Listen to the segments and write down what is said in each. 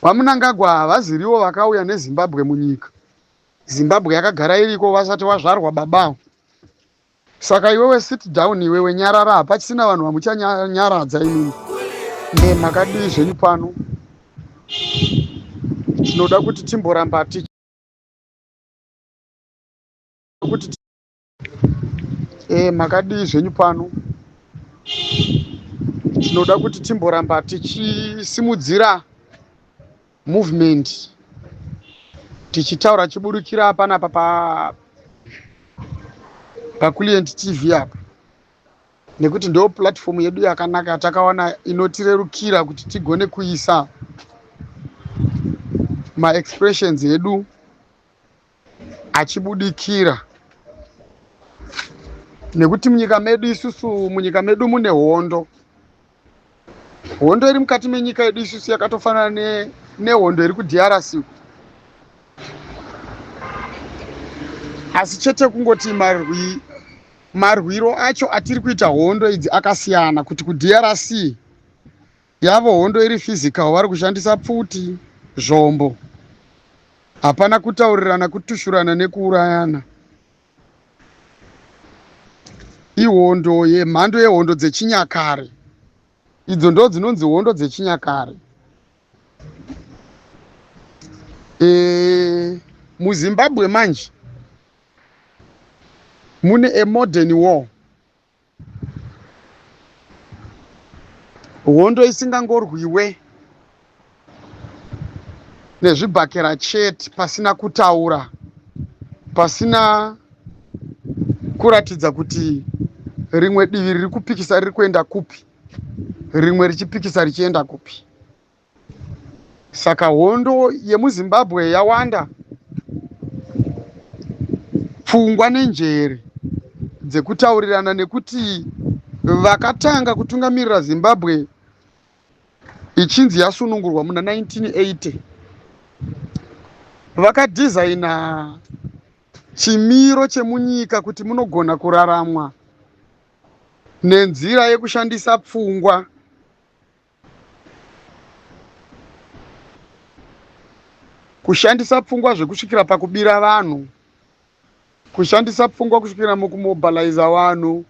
VaMnangagwa havazirivo vakauya neZimbabwe munyika. Zimbabwe yakagara iriko vasati vazvarwa babawo. Saka iwewe sit down iwewe nyarara hapachisina vanhu vamuchanyaradza imimi. Nde makadii zvenyu pano. Tinoda kuti timboramba tichi kuti makadii zvenyu pano. Tinoda kuti timboramba tichisimudzira movement tichitaura chiburikira panapa pa paClient TV apa nekuti ndo platform yedu yakanaka yatakawana inotirerukira kuti tigone kuisa maexpressions edu achibudikira nekuti munyika medu isusu munyika medu mune hondo. Hondo iri mukati menyika yedu isusu yakatofanana nehondo iri kuDRC. Asi chete kungoti marwiro acho atiri kuita hondo idzi akasiyana, kuti kuDRC yavo hondo iri physical, vari kushandisa pfuti, zvombo. Hapana kutaurirana, kutushurana nekuurayana. Ihondo yemhando yehondo dzechinyakare. Idzo ndo dzinonzi hondo dzechinyakare. MuZimbabwe manje mune a modern war. Hondo isingangorwiwe nezvibhakera chete, pasina kutaura, pasina kuratidza kuti rimwe divi riri kupikisa riri kuenda kupi, rimwe richipikisa richienda kupi. Saka hondo yemuZimbabwe yawanda pfungwa nenjere dzekutaurirana, nekuti vakatanga kutungamirira Zimbabwe ichinzi yasunungurwa muna 1980 vakadhizaina chimiro chemunyika kuti munogona kuraramwa nenzira yekushandisa pfungwa. Kushandisa pfungwa zvekusvikira pakubira vanhu, kushandisa pfungwa kusvikira mukumobiliza vanhu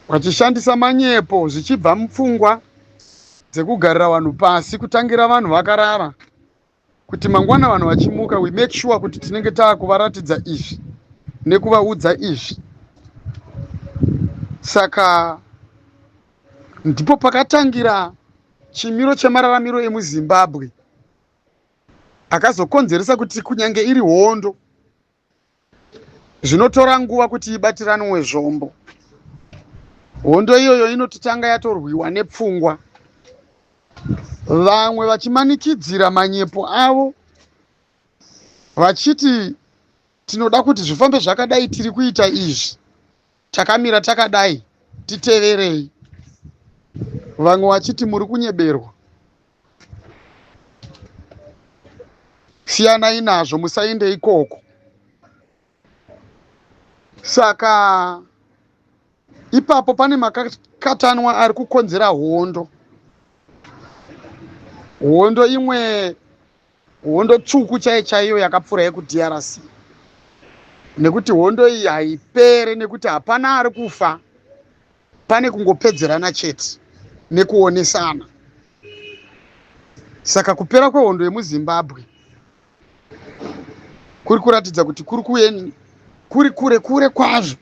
vachishandisa manyepo zvichibva mupfungwa dzekugarira vanhu pasi, kutangira vanhu vakarara, kuti mangwana vanhu vachimuka we make sure kuti tinenge taakuvaratidza izvi nekuvaudza izvi. Saka ndipo pakatangira chimiro chemararamiro emuZimbabwe akazokonzeresa kuti kunyange iri hondo zvinotora nguva kuti ibatiranwe zvombo. Hondo iyoyo inototanga yatorwiwa nepfungwa, vamwe vachimanikidzira manyepo avo vachiti tinoda kuti zvifambe zvakadai, tiri kuita izvi, takamira takadai, titeverei. Vamwe vachiti muri kunyeberwa, siyanai nazvo, musaende ikoko. Saka ipapo pane makakatanwa ari kukonzera hondo. Hondo imwe, hondo tsvuku chaiyo chaiyo yakapfuura yekuDRC, nekuti hondo iyi haipere nekuti hapana ari kufa, pane kungopedzerana chete nekuonesana. Saka kupera kwehondo yemuZimbabwe kuri kuratidza kuti kuri kure kure kwazvo,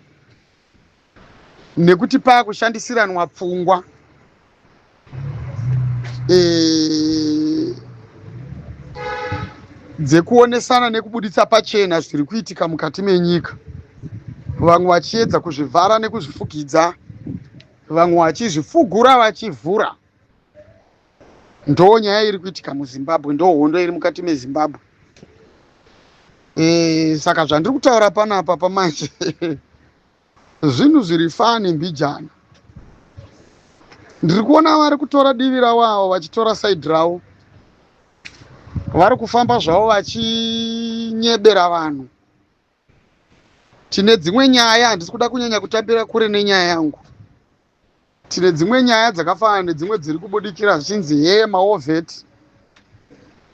nekuti paakushandisiranwa pfungwa dzekuonesana nekubuditsa pachena zviri kuitika mukati menyika, vamwe vachiedza kuzvivhara nekuzvifukidza, vamwe vachizvifugura vachivhura. Ndo nyaya iri kuitika muZimbabwe, ndo hondo iri mukati meZimbabwe. Saka zvandiri kutaura panapa pamanje zvinhu zviri fani mbijana. Ndiri kuona vari kutora divi ravo avo, vachitora side ravo, vari kufamba zvavo vachinyebera vanhu. Tine dzimwe nyaya, handisi kuda kunyanya kutambira kure nenyaya yangu. Tine dzimwe nyaya dzakafanana nedzimwe dziri kubudikira zvichinzi heye maovheti.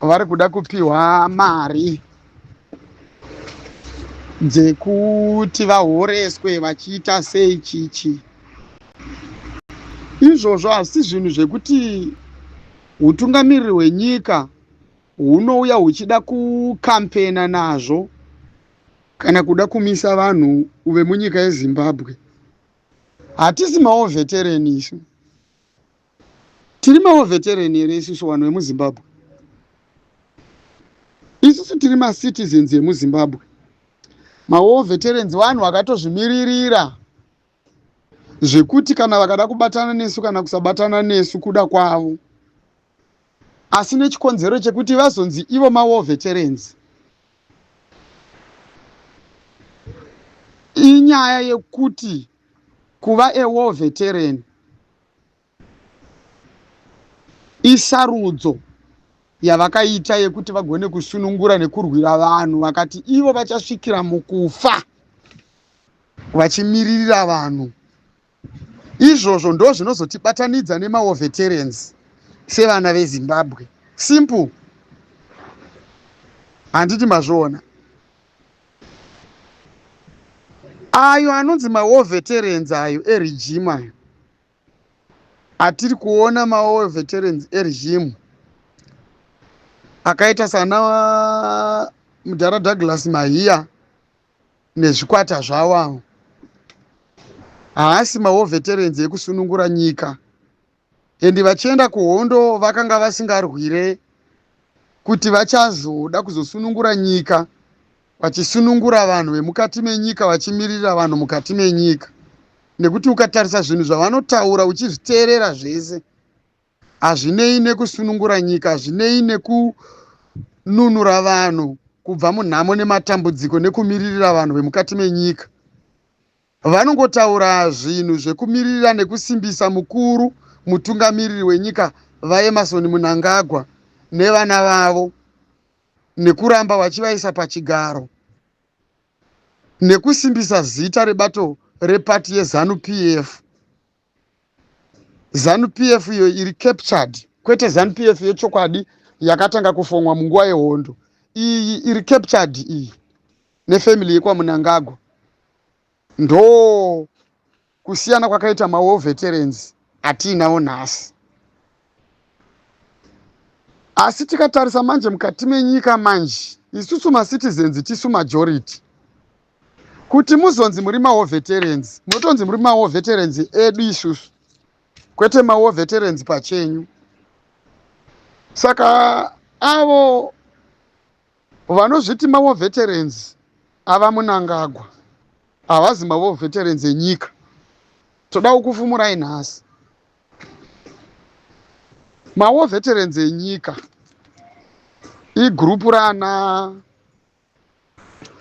Vari kuda kupiwa mari dzekuti vahoreswe vachiita sei chichi. Izvozvo hazvisi zvinhu zvekuti hutungamiriri hwenyika hunouya huchida kukampena nazvo kana kuda kumisa vanhu vemunyika yeZimbabwe. Hatisi mawar veteran isu. Tiri mawar veteran here isusu vanhu vemuZimbabwe? Isusu tiri macitizens emuZimbabwe. Mawar veterans vanhu vakatozvimiririra zvekuti kana vakada kubatana nesu kana kusabatana nesu kuda kwavo. Asi nechikonzero chekuti vazonzi ivo mawar veterans inyaya yekuti kuva a war veteran isarudzo yavakaita yekuti vagone kusunungura nekurwira vanhu vakati ivo vachasvikira mukufa vachimiririra vanhu. Izvozvo ndo zvinozotibatanidza nemawar veterans sevana veZimbabwe. Simple. Handiti mazviona? Ayo anonzi mawar veterans ayo eregime ayo atiri kuona mawar veterans eregime akaita sana mudhara Douglas Mahiya nezvikwata zvavo avo haasi mawar veterans ekusunungura nyika and vachienda kuhondo vakanga vasingarwire kuti vachazoda kuzosunungura nyika vachisunungura vanhu vemukati menyika vachimiririra vanhu mukati menyika nekuti ukatarisa zvinhu zvavanotaura uchizviteerera zvese hazvinei nekusunungura nyika hazvinei nekununura vanhu kubva munhamo nematambudziko nekumiririra vanhu vemukati menyika. Vanongotaura zvinhu zvekumiririra nekusimbisa mukuru mutungamiriri wenyika VaEmmerson Mnangagwa nevana vavo nekuramba vachivaisa pachigaro nekusimbisa zita rebato repati yeZanu PF. Zanu PF iyo iri captured, kwete Zanu PF yechokwadi yakatanga kufomwa munguva yehondo. Iyi iri captured iyi nefamily yekwaMnangagwa. Ndo kusiyana kwakaita mawar veterans atiinawo nhasi. Asi tikatarisa manje mukati menyika manje, isusu macitizens tisu majority. Kuti muzonzi muri mawar veterans, munotonzi muri mawar veterans edu isusu, kwete mawar veterans pachenyu. Saka avo vanozviti mawar veterans ava Mnangagwa havazi mawar veterans enyika. Toda kukufumurai nhasi. Mawar veterans enyika igrupu rana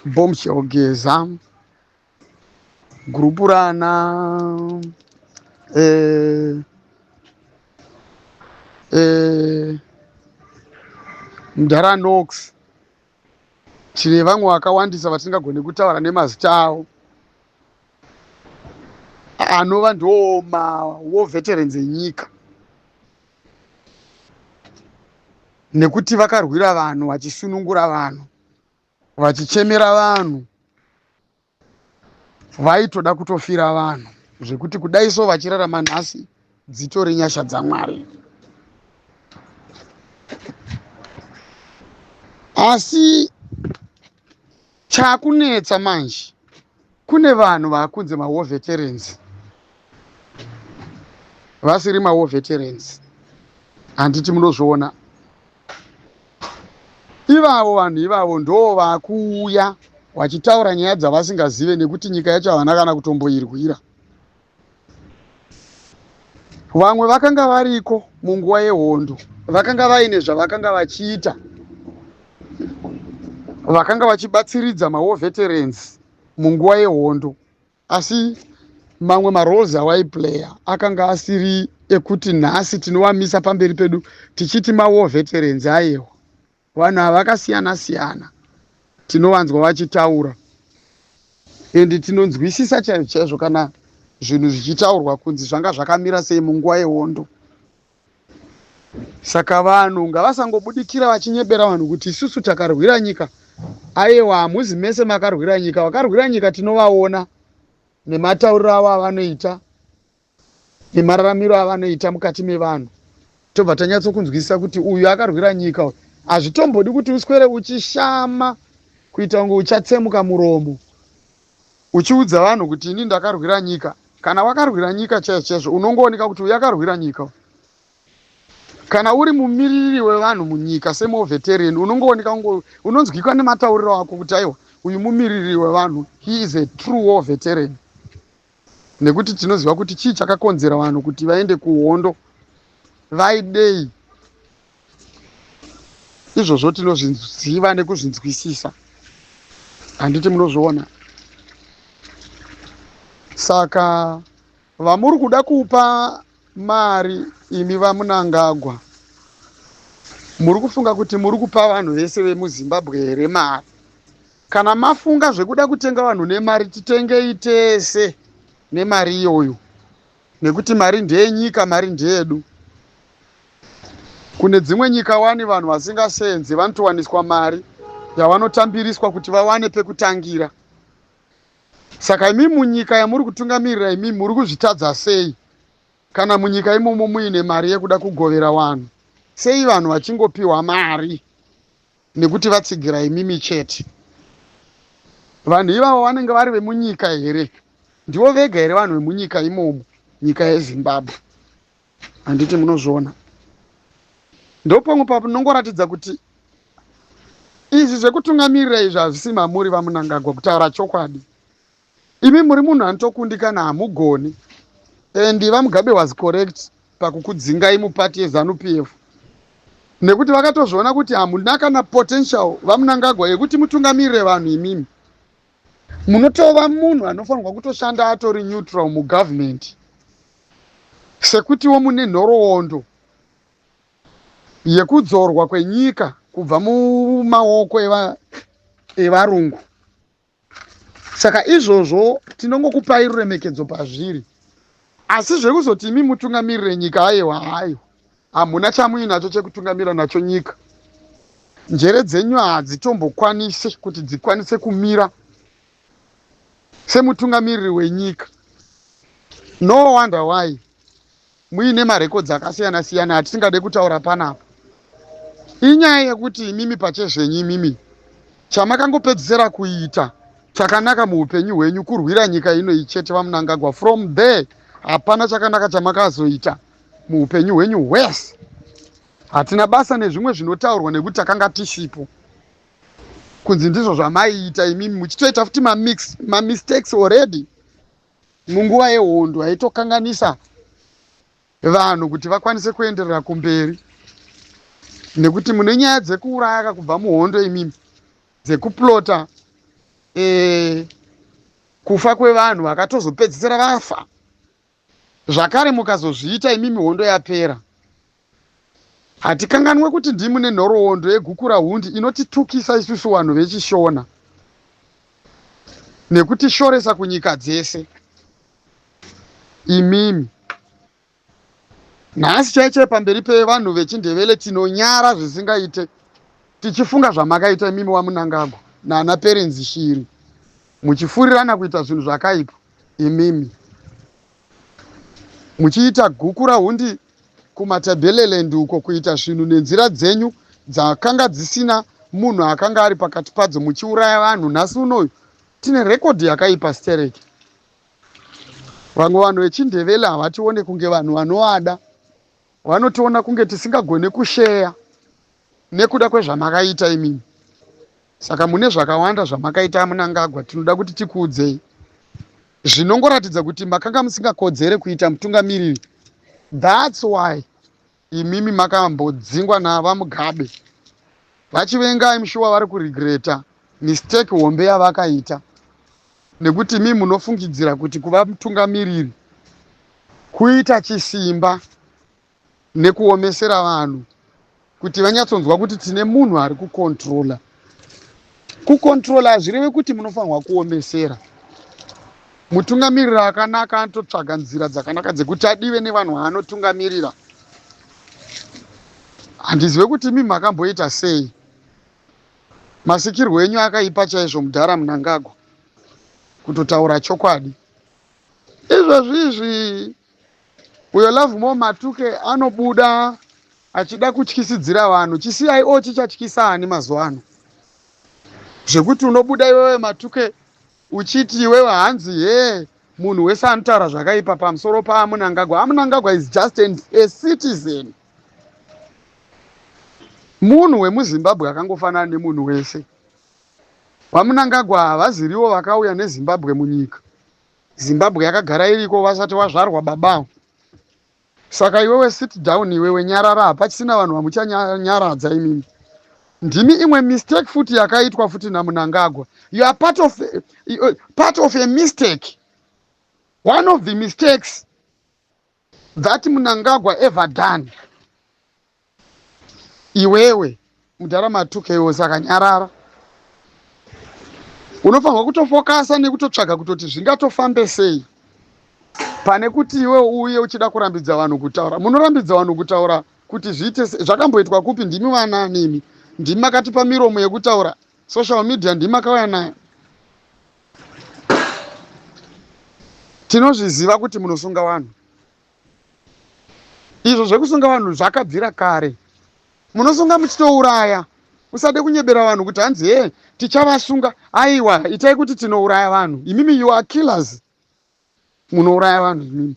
Bombshell Geza, gurupu rana Mudhara Knox, tine vamwe vakawandisa vatisingagoni kutaura nemazita avo, anova ndo mawar veterans enyika nekuti vakarwira vanhu vachisunungura vanhu vachichemera vanhu, vaitoda kutofira vanhu zvekuti kudai so vachirarama nhasi dzitori nyasha dzaMwari. Asi chakunetsa manje kune vanhu vakunze mawar veterans vasiri mawar veterans, handiti munozviona ivavo vanhu ivavo ndo vakuuya vachitaura nyaya dzavasingazive nekuti nyika yacho havana kana kutomboirwira. Vamwe vakanga variko munguva yehondo vakanga vaine zvavakanga vachiita, vakanga vachibatsiridza mawar veterans munguva yehondo, asi mamwe maroles awaiplaya akanga asiri ekuti nhasi tinovamisa pamberi pedu tichiti mawar veterans. Aiwa, vanhu ava vakasiyana siyana, tinovanzwa vachitaura and tinonzwisisa chaizvo chaizvo kana zvinhu zvichitaurwa kunzi zvanga zvakamira sei munguva yehondo. Saka vanhu ngavasangobudikira vachinyebera vanhu kuti isusu takarwira nyika. Aiwa, hamuzi mese makarwira nyika. Vakarwira nyika tinovaona nematauriro avo avanoita nemararamiro avanoita mukati mevanhu, tobva tanyatsokunzwisisa kuti uyu akarwira nyika uyu. Hazvitombodi kuti uswere uchishama kuita kunge uchatsemuka muromo uchiudza vanhu kuti ini ndakarwira nyika. Kana wakarwira nyika chaizvo chaizvo, unongooneka kuti uyu akarwira nyika uyu. Kana uri mumiriri wevanhu munyika sewar veteran, unongooneka, unonzwikwa nematauriro ako kuti aiwa, uyu mumiriri wevanhu, he is a true war veteran, nekuti tinoziva kuti chii chakakonzera vanhu kuti vaende kuhondo, vaidei. Izvozvo tinozviziva nekuzvinzwisisa, handiti munozviona? Saka vamuri kuda kupa mari imi vaMunangagwa, muri kufunga kuti muri kupa vanhu vese vemuZimbabwe here mari? Kana mafunga zvekuda kutenga vanhu nemari, titengei tese nemari iyoyo, nekuti mari ndeyenyika, mari ndeyedu. Kune dzimwe nyika wani vanhu vasingasenzi vanotowaniswa mari yavanotambiriswa kuti vawane pekutangira. Saka imi munyika yamuri kutungamirira, imi muri kuzvitadza sei? Kana munyika imomo muine mari yekuda kugovera vanhu, sei vanhu vachingopiwa mari nekuti vatsigira imimi chete? Vanhu ivavo vanenge vari vemunyika here? Ndivo vega here vanhu vemunyika imomo, nyika yeZimbabwe? Handiti munozviona? Ndopamwe panongoratidza kuti izvi zvekutungamirira izvi hazvisi mamuri, vaMunangagwa. Kutaura chokwadi, imi muri munhu anotokundikana, hamugoni. And vaMugabe was correct pakukudzingai mupati yeZANU PF, nekuti vakatozviona kuti hamuna kana potential, vaMunangagwa, yekuti mutungamirire vanhu. Imimi munotova munhu anofanirwa kutoshanda atori neutral mugovernment, sekutiwo mune nhoroondo yekudzorwa kwenyika kubva mumaoko evarungu. Saka izvozvo tinongokupai ruremekedzo pazviri, asi zvekuzoti imi mutungamirire nyika, aiwa, aiwa, hamuna chamuinacho chekutungamira nacho nyika. Njere dzenyu hadzitombokwanisi kuti dzikwanise kumira semutungamiriri wenyika. No wonder why muine marekodzi akasiyana siyana atisingade kutaura panapa. Inyaya yekuti imimi pachezvenyu, imimi chamakangopedzisira kuita chakanaka muupenyu hwenyu kurwira nyika ino chete, vaMunangagwa. From there hapana chakanaka chamakazoita muupenyu hwenyu hwese. Hatina basa nezvimwe zvinotaurwa nekuti takanga tisipo, kunzi ndizvo zvamaiita imimi, muchitoita futi mamistakes already munguva yehondo yaitokanganisa vanhu kuti vakwanise kuenderera kumberi, nekuti mune nyaya dzekuuraya kubva muhondo imimi, dzekuplota kufa kwevanhu vakatozopedzisira vafa zvakare. Mukazozviita imimi hondo yapera. Hatikanganwe kuti ndimune nhoroondo yeGukurahundi inotitukisa isusu vanhu vechiShona nekutishoresa kunyika dzese imimi. Nhasi chaichai pamberi pevanhu vechiNdevele tinonyara zvisingaite tichifunga zvamakaita imimi waMunangagwa nana Perenzi Shiri, muchifurirana kuita zvinhu zvakaipa imimi, muchiita Gukurahundi kuMatabeleland uko, kuita zvinhu nenzira dzenyu dzakanga dzisina munhu akanga ari pakati padzo, muchiuraya vanhu. Nhasi unoyu tine rekodhi yakaipa stereki. Vamwe vanhu vechiNdevele havatione kunge vanhu vanovada, vanotiona kunge tisingagone kusheya nekuda kwezvamakaita imimi. Saka mune zvakawanda zvamakaita, Munangagwa, tinoda kuti tikuudzei zvinongoratidza kuti makanga musingakodzere kuita mutungamiriri. That's why imimi makambodzingwa navaMugabe. Vachivengai mushuwa vari kuregreta mistake hombe yavakaita, nekuti imi munofungidzira kuti kuva mutungamiriri kuita chisimba nekuomesera vanhu kuti vanyatsonzwa kuti tine munhu ari kucontrola. Kucontrola hazvireve kuti munofanirwa kuomesera. Mutungamiriri akanaka anototsvaga nzira dzakanaka dzekuti adive nevanhu vaanotungamirira. Handizive kuti imi makamboita sei. Masikirwo enyu akaipa chaizvo mudhara Mnangagwa. Kutotaura chokwadi. Izvozvi izvi uyo Lovemore Matuke anobuda achida kutyisidzira vanhu. ChiCIO chichatyisa ani mazuva ano? Zvekuti unobuda iwewe Matuke uchiti iwewe hanzi hee munhu wese anotaura zvakaipa pamusoro paAmunangagwa. Amunangagwa is just a citizen. Munhu wemuZimbabwe akangofanana nemunhu wese. VaMnangagwa havazirivo vakauya neZimbabwe munyika. Zimbabwe yakagara iriko vasati vazvarwa babawo. Saka iwewe sit down iwewe nyarara hapachisina vanhu vamuchanyaradza imimi. Ndimi imwe mistake futi yakaitwa futi naMnangagwa. You are part of a mistake. One of the mistakes that Mnangagwa ever done. Iwewe mudhara Matuke iwe saka nyarara. Unofanirwa kutofokasa nekutotsvaga kutoti zvingatofambe sei pane kuti iwe uye uchida kurambidza vanhu kutaura. Munorambidza vanhu kutaura kuti zviite zvakamboitwa kupi? Ndimi vanaani imi? Ndimi makatipa miromo yekutaura. Social media ndimi makauya nayo. Tinozviziva kuti munosunga vanhu. Izvo zvekusunga vanhu zvakabvira kare. Munosunga muchitouraya. Usade kunyebera vanhu kuti hanzi he tichavasunga. Aiwa, itai kuti tinouraya vanhu. Imimi you are killers. Munouraya vanhu imimi.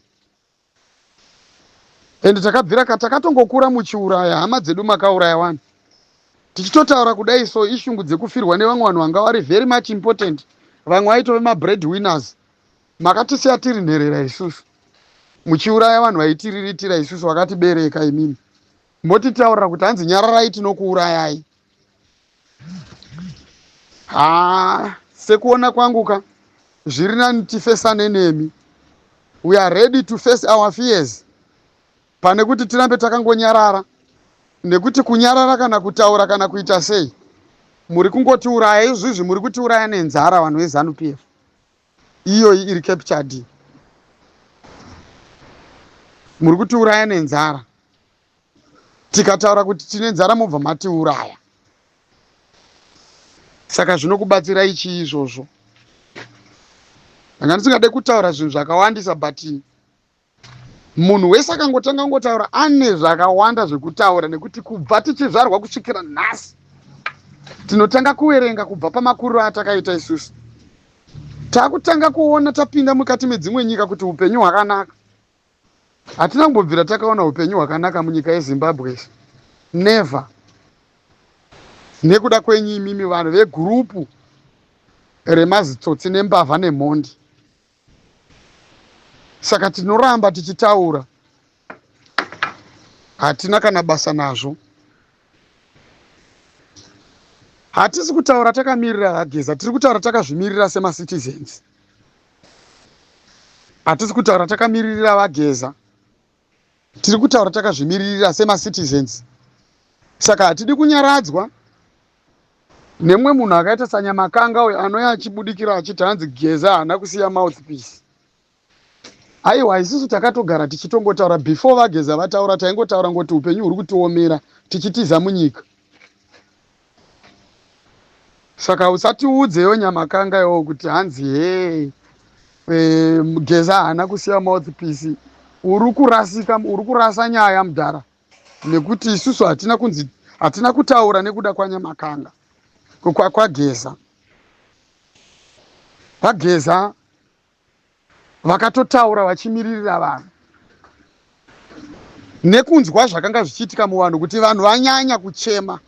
Ende takabvira ka takatongokura muchiuraya hama dzedu makauraya vanhu. Tichitotaura kudai so ishungu dzekufirwa nevamwe vanhu vanga vari very much important. Vamwe vaitove mabread winners. Makatisiya tiri nherera isusu. Muchiuraya vanhu vaitiriritira isusu vakatibereka imimi. Motitaurira kuti hanzi nyararai tinokuurayai. Haa sekuona kwangu ka zviri nani tifesane nemi. We are ready to face our fears. Pane kuti tirambe takangonyarara. Nekuti kunyarara kana kutaura kana kuita sei. Muri kungotiuraya izvizvi muri kutiuraya nenzara vanhu veZanu PF. Iyoyi iri captured. Muri kutiuraya nenzara. Tikataura kuti tine nzara mobva matiuraya. Saka zvinokubatsirai chii izvozvo? Ndanga ndisingade kutaura zvinhu zvakawandisa but munhu wese akangotanga kungotaura ane zvakawanda zvekutaura nekuti kubva tichizvarwa kusvikira nhasi tinotanga kuverenga kubva pamakuriro atakaita isusu. Takutanga kuona tapinda mukati medzimwe nyika kuti upenyu hwakanaka. Hatina kumbobvira takaona upenyu hwakanaka munyika yeZimbabwe isu. Never. Nekuda kwenyu imimi vanhu vegurupu remazitsotsi nembavha nemhondi. Saka tinoramba tichitaura. Hatina kana basa nazvo. Hatisi kutaura takamirira VaGeza, tiri kutaura takazvimirira semacitizens. Hatisi kutaura takamiririra VaGeza, tiri kutaura takazvimiririra semacitizens. Saka hatidi kunyaradzwa nemumwe munhu akaita saNyamakanga uyo anouya achibudikira achiti hanzi Geza haana kusiya mouthpiece. Aiwa, isusu takatogara tichitongotaura before VaGeza vataura, taingotaura ngoti upenyu huri kutiomera tichitiza munyika. Saka usatiudzeyo Nyamakanga iwowo kuti hanzi hee e, Geza haana kusiya mouthpiece. Uri kurasika, uri kurasa nyaya mudhara, nekuti isusu hatina kunzi hatina kutaura nekuda kwaNyamakanga kwaGeza. VaGeza vakatotaura vachimiririra vanhu nekunzwa zvakanga zvichiitika muvanhu kuti vanhu vanyanya kuchema.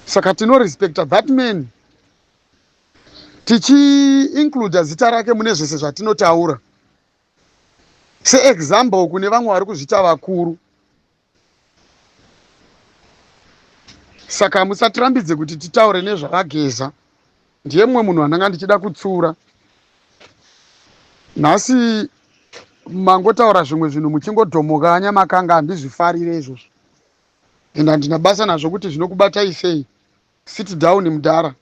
Saka tinorespekta that man tichiincluda zita rake mune zvese zvatinotaura seexample kune vamwe vari kuzviita vakuru. Saka musatirambidze kuti titaure nezvaVaGeza. Ndiye mumwe munhu wandanga ndichida kutsiura. Nhasi mangotaura zvimwe zvinhu muchingodhomoka Nyamakanga, handizvifarire izvozvo. And handina basa nazvo kuti zvinokubatai sei. Sit down mudhara.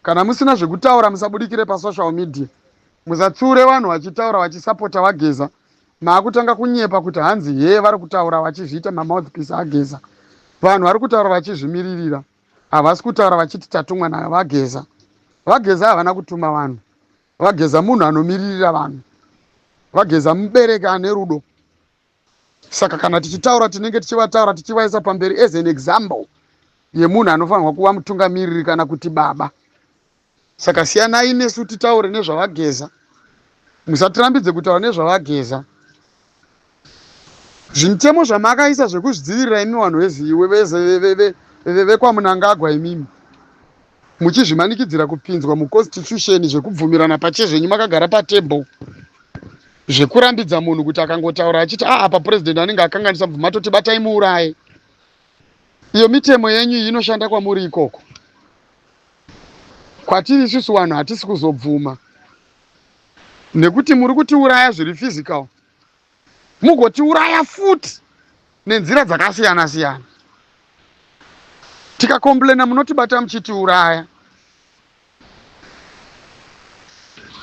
Kana musina zvekutaura musabudikire pasocial media. Musatsiure vanhu vachitaura vachisapota VaGeza. Maakutanga kunyepa kuti hanzi hee vari kutaura vachizviita mamouthpiece aGeza. Vanhu vari kutaura vachizvimiririra, havasi kutaura vachiti tatumwa naVaGeza. VaGeza havana kutuma vanhu. VaGeza munhu anomiririra vanhu. VaGeza mubereki ane rudo. Saka kana tichitaura tinenge tichivataura tichivaisa pamberi as an example yemunhu anofanirwa kuva mutungamiriri kana kuti baba. Saka siyanai nesu titaure nezvaVaGeza. Musatirambidze kutaura nezvaVaGeza. Zvimutemo zvamakaisa zvekuzvidzivirira imi vanhu vekwaMunangagwa imimi muchizvimanikidzira kupinzwa muconstitution zvekubvumirana pachezvenyu makagara patable zvekurambidza munhu kuti akangotaura achiti aa apa president anenge akanganisa mubva matoti batai muuraye. Iyo mitemo yenyu iyi inoshanda kwamuri ikoko. Kwatiri isusu vanhu hatisi kuzobvuma nekuti muri kutiuraya zviri physical mugotiuraya futi nenzira dzakasiyana siyana. Tikakomplena munotibata muchitiuraya.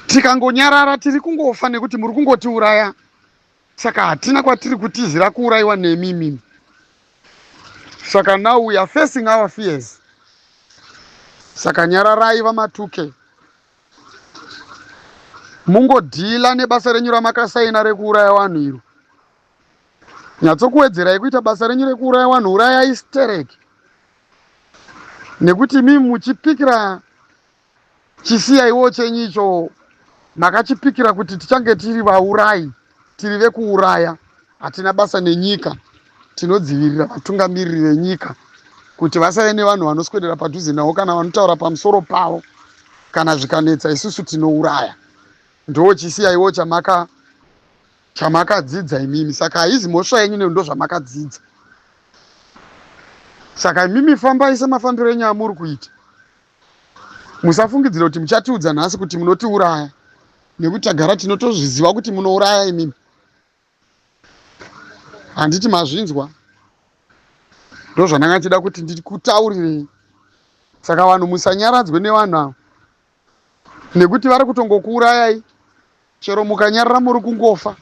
Tikangonyarara tiri kungofa nekuti muri kungotiuraya. Saka hatina kwatiri kutizira kuurayiwa nemi imimi. Saka now we are facing our fears. Saka nyararai vaMatuke. Mungodhila nebasa renyu ramakasaina rekuuraya vanhu iro. Nyatsokuwedzerai kuita basa renyu rekuuraya vanhu, urayai stereki. Nekuti imimi muchipikira chisiyaiwo chenyu icho makachipikira kuti tichange tiri vaurayi, tiri vekuuraya, hatina basa nenyika, tinodzivirira vatungamiriri venyika kuti vasave nevanhu vanoswedera padhuze navo kana vanotaura pamusoro pavo. Kana zvikanetsa isusu tinouraya. Ndo chisiyaiwo chamaka chamakadzidza imimi, saka haizi mhosva yenyu neo ndozvamakadzidza. Saka imimi fambai semafambiro enyu amuri kuita. Musafungidzira kuti muchatiudza nhasi kuti munotiuraya, nekuti tagara tinotozviziva kuti munouraya imimi. Handiti mazvinzwa? Ndozvandanga ndichida kuti ndikutaurirei. Saka vanhu musanyaradzwe nevanhu ava, nekuti vari kutongokuurayai. Chero mukanyarara muri kungofa.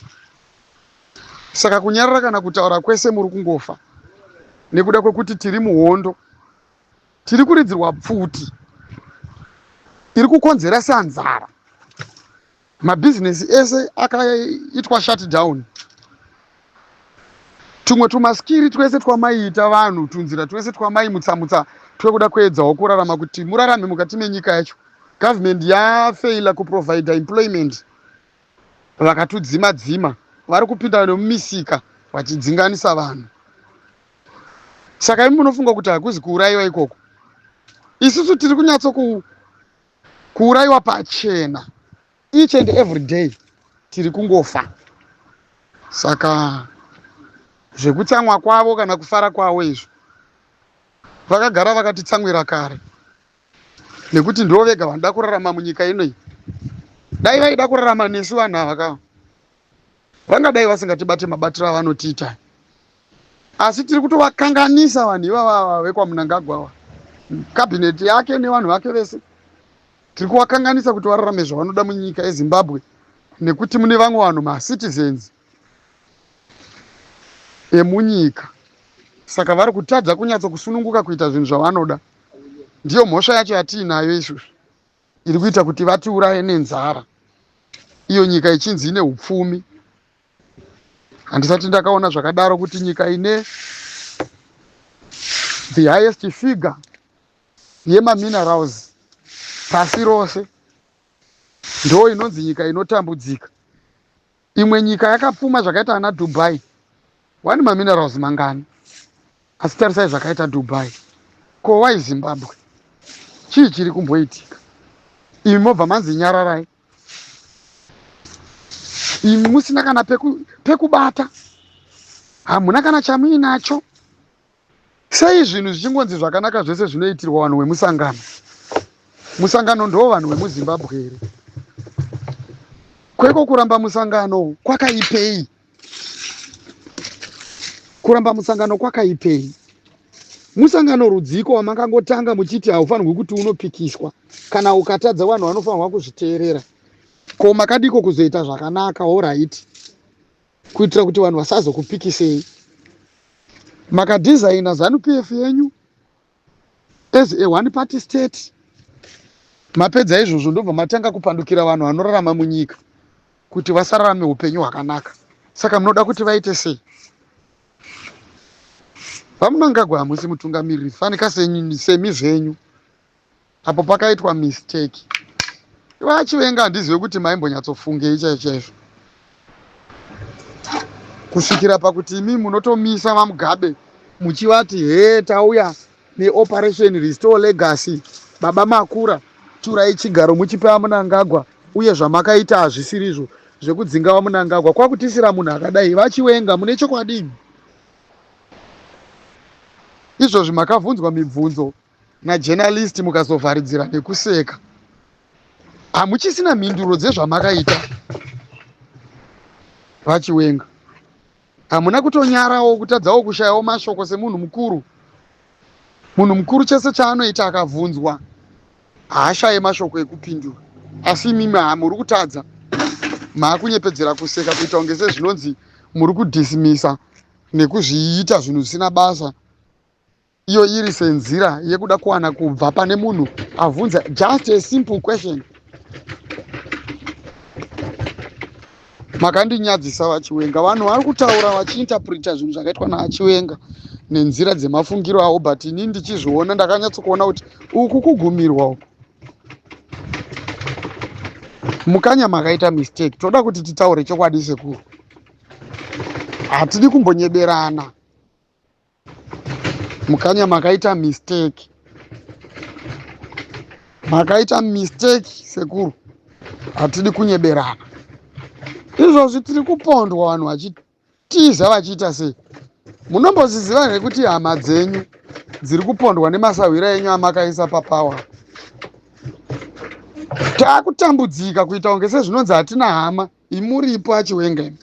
Saka kunyarara kana kutaura kwese muri kungofa, nekuda kwekuti tiri muhondo. Tiri kuridzirwa pfuti iri kukonzeresa nzara. Mabhizinesi ese akaitwa shutdown. Tumwe tumaskiri twese twamaiita vanhu, tunzira twese twamaimutsamutsa twekuda kuedzawo kurarama kuti murarame mukati menyika yacho. Government yafeila kuprovida employment, vakatudzima dzima. Vari kupinda nemumisika vachidzinganisa vanhu. Saka imi munofunga kuti hakuzi kuurayiwa ikoko? Isusu tiri kunyatso kuurayiwa pachena each and every day, tiri kungofa. Saka zvekutsamwa kwavo kana kufara kwavo izvo vakagara vakatitsamwira kare, nekuti ndivo vega vanoda kurarama munyika ino iyi. Dai vaida kurarama nesu vanhu ava ka, vangadai vasingatibate mabatiro avanotiita. Asi tiri kutovakanganisa vanhu ivava vekwaMunangagwa ava, kabhineti yake nevanhu vake vese. Tiri kuvakanganisa kuti vararame zvavanoda munyika yeZimbabwe, nekuti mune vamwe vanhu macitizens emunyika, saka vari kutadza kunyatso kusununguka kuita zvinhu zvavanoda. Ndiyo mhosva yacho yatiinayo isusu iri kuita kuti vatiuraye nenzara, iyo nyika ichinzi ine upfumi. Handisati ndakaona zvakadaro kuti nyika ine the highest figure yemaminerals pasi rose ndo inonzi nyika inotambudzika. Imwe nyika yakapfuma zvakaita ana Dubai, wani maminerals mangani? Asi tarisai zvakaita Dubai. Ko wai Zimbabwe? Chii chiri kumboitika? Imi mobva manzi nyararai, imi musina kana pekubata, hamuna kana chamuinacho. Sei zvinhu zvichingonzi zvakanaka zvese zvinoitirwa vanhu vemusangano? Musangano ndo vanhu vemuZimbabwe here? Kweko kuramba musangano kwakaipei? Kuramba musangano kwakaipei? Musangano rudziko wamakangotanga muchiti haufanirwi kuti unopikiswa, kana ukatadza vanhu vanofanirwa kuzviteerera. Ko makadiko kuzoita zvakanaka, alright, kuitira kuti vanhu vasazokupikisei? Makadhizaina Zanu PF yenyu as a one party state. Mapedza izvozvo ndobva matanga kupandukira vanhu vanorarama munyika kuti vasararame upenyu hwakanaka. Saka munoda kuti vaite sei? VaMnangagwa hamusi mutungamiriri fanika semi zvenyu. Apo pakaitwa mistake. VaChiwenga handizive kuti maimbonyatsofungei chaizvo chaizvo. Kusvikira pakuti imi munotomisa VaMugabe muchivati hee tauya neoperation restore legacy baba makura turai chigaro muchipe VaMnangagwa uye zvamakaita hazvisirizvo zvekudzinga VaMnangagwa kwakutisira munhu akadai. VaChiwenga mune chokwadi imi? Izvozvi makavhunzwa mibvunzo najournalist mukazovharidzira nekuseka hamuchisina mhinduro dzezvamakaita vachiwenga hamuna kutonyarawo kutadzawo kushayawo mashoko semunhu mukuru munhu mukuru chese chaanoita akabvunzwa haashaye mashoko ekupindura asi imimi muri kutadza maakunyepedzera kuseka kuita kunge sezvinonzi muri kudhismisa nekuzviita zvinhu zvisina basa iyo iri senzira yekuda kuwana kubva pane munhu avhunza just a simple question. Makandinyadzisa vaChiwenga. Vanhu vari kutaura vachiinterpreta zvinhu zvakaitwa naaChiwenga nenzira dzemafungiro avo but ini ndichizviona ndakanyatsokuona kuti uku kugumirwa uku. Mukanya makaita mistake. Toda kuti titaure chokwadi sekuru. Hatidi kumbonyeberana. Mukanya makaita mistake. Makaita mistake sekuru. Hatidi kunyeberana. Izvozvi tiri kupondwa vanhu vachitiza vachiita sei? Munombozviziva here kuti hama dzenyu dziri kupondwa nemasahwira enyu amakaisa papawa? Takutambudzika kuita kunge sezvinonzi hatina hama imuripo achiwenga imi.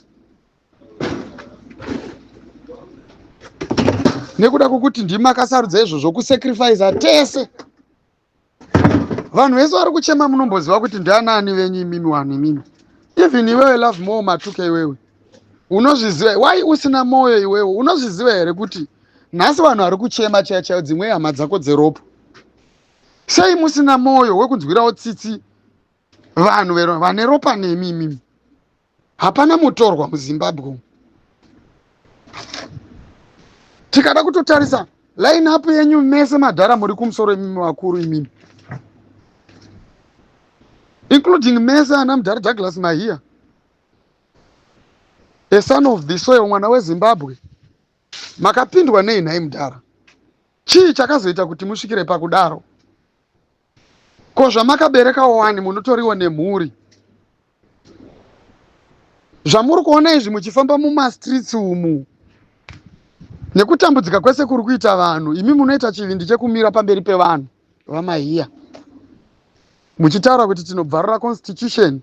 Nekuda kwekuti ndimi makasarudza izvozvo kusacrifice tese. Vanhu vese vari kuchema munomboziva kuti ndianaani venyu imimi vanhu imimi. Even iwewe love more matuke iwewe. Unozviziva why usina moyo iwewe? Unozviziva here kuti nhasi vanhu vari kuchema chaiyo chaiyo dzimwe hama dzako dzeropa. Sei musina moyo wekunzwirawo tsitsi vanhu vane ropa nemi imimi? Hapana mutorwa muZimbabwe umu. Tikada kutotarisa line up yenyu mese madhara muri kumusoro imimi vakuru imimi. Including mese ana mudhara Douglas Mahia. A son of the soil mwana weZimbabwe. Makapindwa nei nhai mudhara? Chii chakazoita kuti musvikire pakudaro? Ko zvamakaberekawo wani munotoriwo nemhuri. Zvamuri kuona izvi muchifamba mumastreets umu nekutambudzika kwese kuri kuita vanhu, imi munoita chivindi chekumira pamberi pevanhu vaMahiya muchitaura kuti tinobvarura constitution.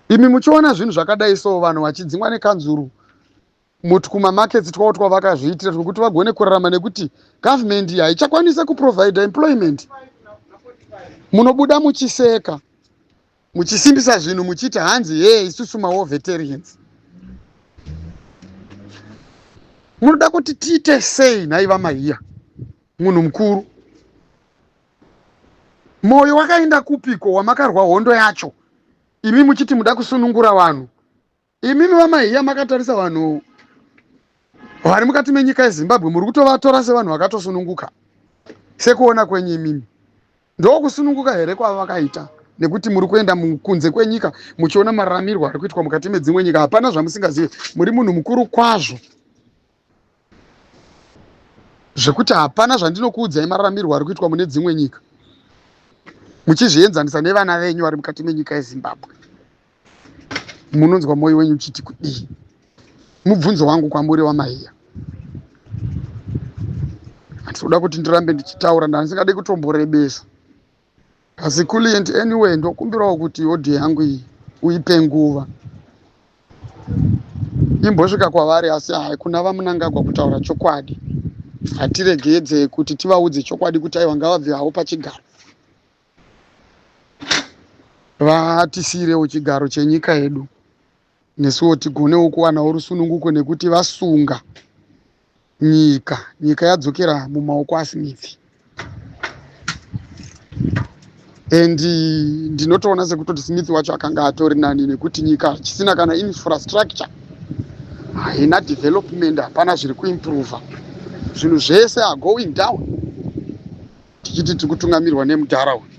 Imi muchiona zvinhu zvakadai so vanhu vachidzingwa nekanzuru mutwumamarkets twavo twavakazviitira twekuti vagone kurarama nekuti government haichakwanisa kuprovida employment. Munobuda muchiseka muchisimbisa zvinhu muchiti hanzi hee isusu mawar veterans. Munoda kuti tiite sei nhai vaMahiya munhu mukuru? Moyo wakaenda kupiko wamakarwa hondo yacho imi muchiti muda kusunungura vanhu? Imimi vaMahiya makatarisa vanhu vari mukati menyika yeZimbabwe muri kutovatora sevanhu vakatosununguka sekuona kwenyu imimi. Ndokusununguka here kwavakaita nekuti muri kuenda kunze kwenyika muchiona mararamirwo ari kuitwa mukati medzimwe nyika hapana zvamusingazive muri munhu mukuru kwazvo zvekuti hapana zvandinokuudzai mararamirwo ari kuitwa mune dzimwe nyika muchizvienzanisa nevana venyu vari mukati menyika yeZimbabwe. Munonzwa moyo wenyu uchiti kudii? Mubvunzo wangu kwamuri vaMahiya. Handitoda kuti ndirambe ndichitaura ndandisingade kutomborebesa. Asi Kulient anyway ndokumbirawo kuti audio yangu iyi uipe nguva imbosvika kwavari asi hai kuna vaMnangagwa kutaura chokwadi. Hatiregedze kuti tivaudze chokwadi kuti aiwa ngavabve havo pachigaro. Vatisiirewo chigaro chenyika yedu nesuwo tigonewo kuwanawo rusununguko nekuti vasunga. Nyika nyika yadzokera mumaoko aSmith. And ndinotoona sekutoti Smith wacho akanga atori nani, nekuti nyika chisina kana infrastructure, haina development, hapana zviri kuimprova, zvinhu zvese are going down, tichiti tiri kutungamirwa nemudhara uyu.